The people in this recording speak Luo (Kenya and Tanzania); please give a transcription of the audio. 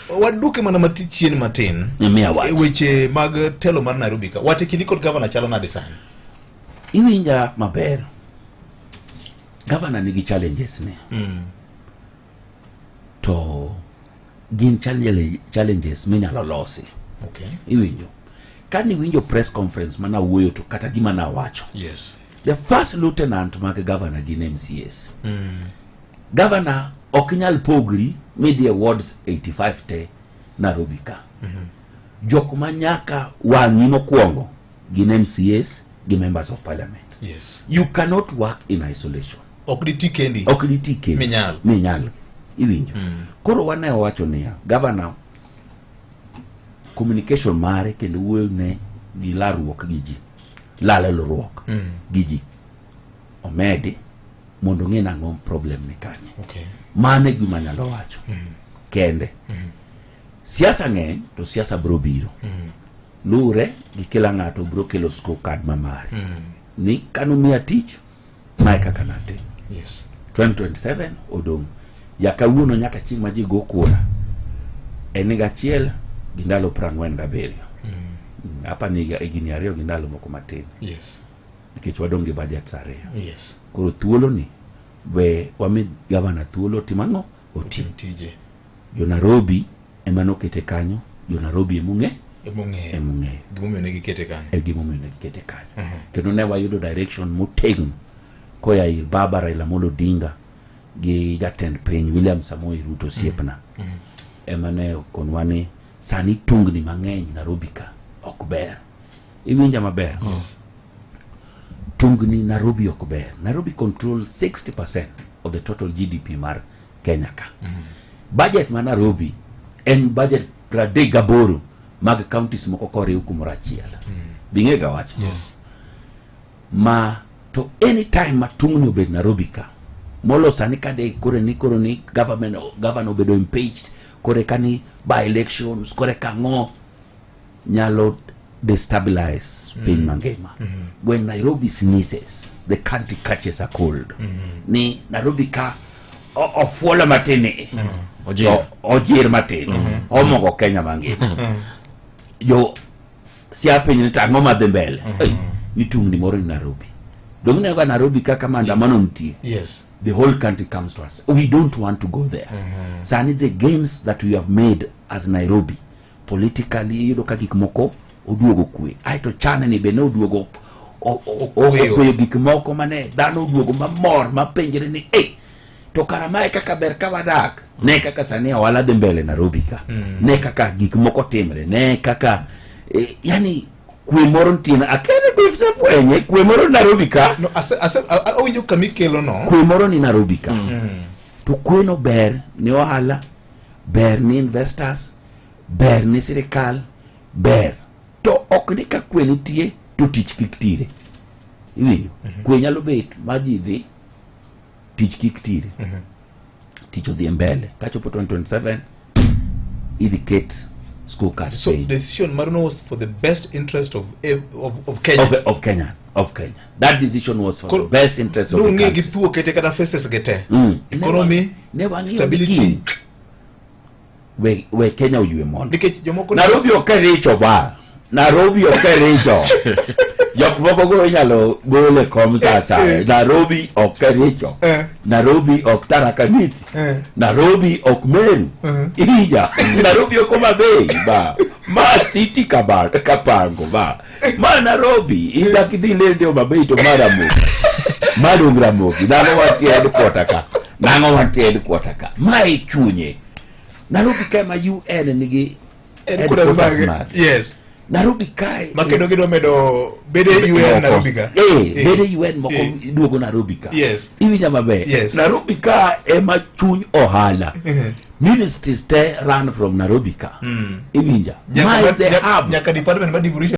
Waduke mana mati chien matin. Miya wach. E weche mag telo mar Nairobi ka. Wate kindi kod gavana chalo nade sani? Iwinja maber. Gavana nigi challenges ne. To gin challenges minyalo losi. Iwinjo. Ka niwinjo press conference mana wuoyo to kata gima nawacho. The first lieutenant mag governor gin MCAs. Governor ok nyal pogri midhi e wards 85 te Nairobi ka. Jok ma nyaka wang'i mokwongo gin MCAs gi members of parliament. You cannot work in isolation. Ok diti kendi. Ok diti kendi. Minyal. Minyal. Iwinjo. Koro wane wacho niya, governor communication mare kendo wuoyo ne gi larruok gi ji lalruok gi ji omedi mondo ong'e nang'o problem ni kanye. Mano e gima anyalo wacho kende. Siasa ng'eny to siasa bro biro. Luwre gi kila ng'ato bro kelo scorecard ma mare. Ni kanomiya tich, mae kaka natimo. 2027 odong'. Ya kawuono nyaka chieng' ma ji go kura en higa achiel gi ndalo 47. Apa ni higni 2 gi ndalo moko matin. Nikech wadong' gi budgets 2. Koro thuolo ni we wami gavana thuolo otim ang'o? Oti. Tije. Jo Nairobi ema nokete kanyo, jo Nairobi emong'e. Emong'eyo. Emong'eyo. Gimomiyo ne gikete kanyo. E gimomiyo ne gikete kanyo. Kendo ne wayudo direction motegno koya ir baba Raila Amolo Odinga gi jatend piny William Samoei Ruto osiepna. Ema ne okonwa ni sani tungni mang'eny Nairobi ka ok ber. Iwinja maber? Yes. Tungni Nairobi ok ber. Nairobi control 60% of the total GDP mar Kenya ka. Budget ma Nairobi en budget 38 mag counties moko koriw kumoro achiel. Bing'e ga wacho? Yes. Ma to anytime ma tungni obed Nairobi ka, molo sani ka de kore ni koro ni government governor obedo impeached, kore ka ni by elections, kore ka ng'o nyalo destabilize piny mangima. When Nairobi sneezes, the country catches a cold. Ni Nairobi ka ofuolo matin ni Ojir. To ojir matin omoko Kenya mangima. Jo sia piny ni to ang'o madhi mbele? Ei, ni tungni moro ni Nairobi. Dong' ineno ka Nairobi kaka maandamano nitie. The whole country comes to us. We don't want to go there. Sani the gains that we have made as Nairobi politically iyudo ka gik moko oduogo kwe. Aeto chane ni be ne oduogo Okweyo. okweyo gik moko mane dhano oduogo mamor mapenjre ni eh, to kara mae kaka ber ka wadak. Ne kaka sani ohala dhi mbele Nairobi ka. Ne kaka gik moko timre. Ne kaka yani kwe moro nitie. Akene kwe fwenye kwe moro Nairobi ka. No, awinjo kama ikelo no. Kwe moro ni Nairobi ka. To kweno ber ni ohala, ber ni investors, ber ni sirikal, ber. To ok ni ka kwe nitie to tich kik tire. Iwinjo? Kwe nyalo bet ma ji dhi, tich kik tire. Tich odhi e mbele. Kachopo 2027, idhi ket scorecard So piny. decision maruno was for the best interest of Kenya. Of Kenya. Of Kenya. That decision was for the best interest of the Nung'e gi country. thuo kete kata faces ge te. Economy, Ne wang'iyo ni stability. kiny, we Kenya oywe mondo. Nikech jomoko Nairobi ok richo ba. Nairobi ok richo. Jok moko go inyalo gol e kom sa asaya. Nairobi ok richo. Nairobi ok Tharaka Nithi. Nairobi ok Meru. Iwinja. Nairobi ok Homa Bay ba. Ma city Kapango ba. Ma Nairobi idak idhi lende Homa Bay to ma Ramogi. Ma dong Ramogi. Nang'o wantie headquarter ka. Nang'o wantie headquarter ka. Ma e chunye. Nairobi ka ema UN nigi Headquarters headquarters mage. mage. Nairobi kae Ma kendo gidwa medo bede UN Nairobi ka. Bede UN moko duogo Nairobi ka. Iwinja maber? Nairobi ka ema chuny ohala. Ministries te run from Nairobi ka. Iwinja? Ma is the hub. Nyaka department mar devolution.